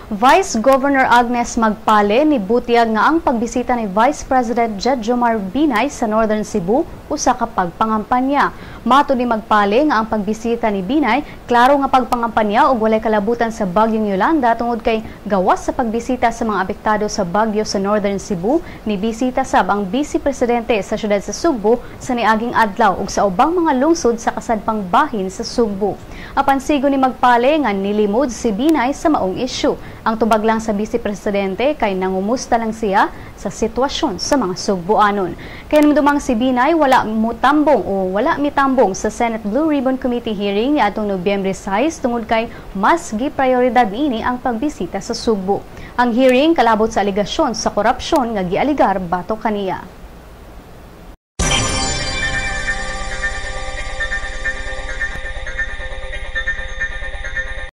Vice Governor Agnes Magpale nibutyag nga ang pagbisita ni Vice President Jejomar Binay sa Northern Cebu usa ka pagpangampanya. Matud ni Magpale nga ang pagbisita ni Binay klaro nga pagpangampanya ug walay kalabutan sa bagyong Yolanda tungod kay gawas sa pagbisita sa mga apektado sa bagyo sa Northern Cebu, nibisita sab ang Vice Presidente sa syudad sa Sugbo sa niaging adlaw ug sa ubang mga lungsod sa kasadpang bahin sa Sugbo. Apan sigo ni Magpale nga nilimod si Binay sa maong isyu. Ang tubag lang sa Vice Presidente kay nangumusta lang siya sa sitwasyon sa mga Sugboanon. Kay dumang si Binay wala mutambong o wala mitambong sa Senate Blue Ribbon Committee hearing niadtong Nobyembre 6 tungod kay mas giprioridad niini ang pagbisita sa Sugbo. Ang hearing kalabot sa alegasyon sa korupsyon nga gialigar batok kaniya.